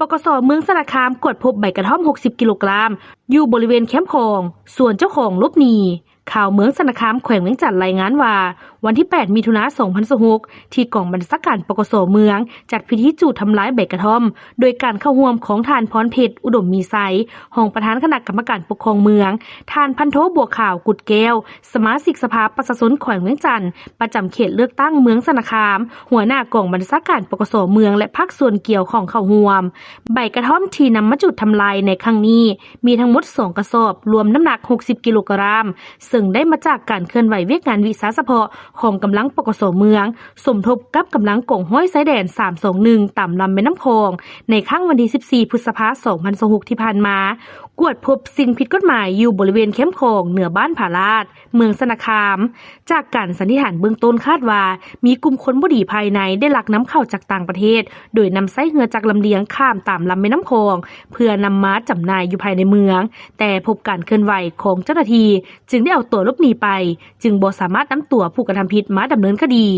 ປກສ ເມືອງຊະນະຄາມ ກວດພົບໃບກະທ່ອມ ຫົກສິບ ກິໂລກຣາມ ຢູ່ບໍລິເວນແຄມຂອງ ສ່ວນເຈົ້າຂອງຫຼົບໜີ. ຂ່າວເມືອງຊະນະຄາມ ແຂວງວຽງຈັນ ລາຍງານວ່າ ວັນທີ ແປດ ມິຖຸນາ ສອງພັນຊາວຫົກ ທີ່ກອງບັນຊາການ ປກສ ເມືອງ ຈັດພິທີຈູດທຳລາຍໃບກະທ່ອມ ໂດຍການເຂົ້າຮ່ວມຂອງທ່ານ ພອນເພັດ ອຸດົມມີໄຊ ຮອງປະທານຄະນະກຳມະການປົກຄອງເມືອງ, ທ່ານ ພັນໂທ ບົວຂາວ ກຸດແກ້ວ ສະມາຊິກສະພາປະຊາຊົນແຂວງວຽງຈັນ ປະຈຳເຂດເລືອກຕັ້ງເມືອງຊະນະຄາມ, ຫົວໜ້າກອງບັນຊາການ ປກສ ເມືອງ ແລະ ພາກສ່ວນກ່ຽວຂ້ອງເຂົ້າຮ່ວມ. ໃບກະທ່ອມທີ່ນຳມາຈູດທຳລາຍໃນຄັ້ງນີ້ ມີທັງໝົດ ສອງ ກະສອບ, ລວມນ້ຳໜັກ ຫົກສິບ ກິໂລກຣາມ, ເຊິ່ງໄດ້ມາຈາກການເຄື່ອນໄຫວວຽກງານວິຊາສະເພາະຂອງກຳລັງ ປກສ ເມືອງ ສົມທົບກັບກຳລັງກອງຮ້ອຍຊາຍແດນ ສາມສອງໜຶ່ງ ຕາມລຳແມ່ນ້ຳຂອງ ໃນຄັ້ງວັນທີ ສິບສີ່ ພຶດສະພາ ສອງພັນຊາວຫົກ ທີ່ຜ່ານມາ. ກວດພົບສິ່ງຜິດກົດໝາຍຢູ່ບໍລິເວນແຄມຂອງເໜືອບ້ານຜາລາດ ເມືອງຊະນະຄາມ. ຈາກການສັນນິຖານເບື້ອງຕົ້ນຄາດວ່າ ມີກຸ່ມຄົນບໍ່ດີພາຍໃນໄດ້ລັກນຳເຂົ້າຈາກຕ່າງປະເທດ ໂດຍນຳໃຊ້ເຮືອຈັກລຳລຽງຂ້າມຕາມລຳແມ່ນ້ຳຂອງ ເພື່ອນຳມາຈຳໜ່າຍຢູ່ພາຍໃນເມືອງ, ແຕ່ພົບການເຄື່ອນໄຫວຂອງເຈົ້າໜ້າທີ່ ຈຶ່ງໄດ້ເອົາຕົວຫຼົບໜີໄປ, ຈຶ່ງບໍ່ສາມາດນຳຕົວຜູ້ກະທຳຜິດມາດຳເນີນຄະດີ.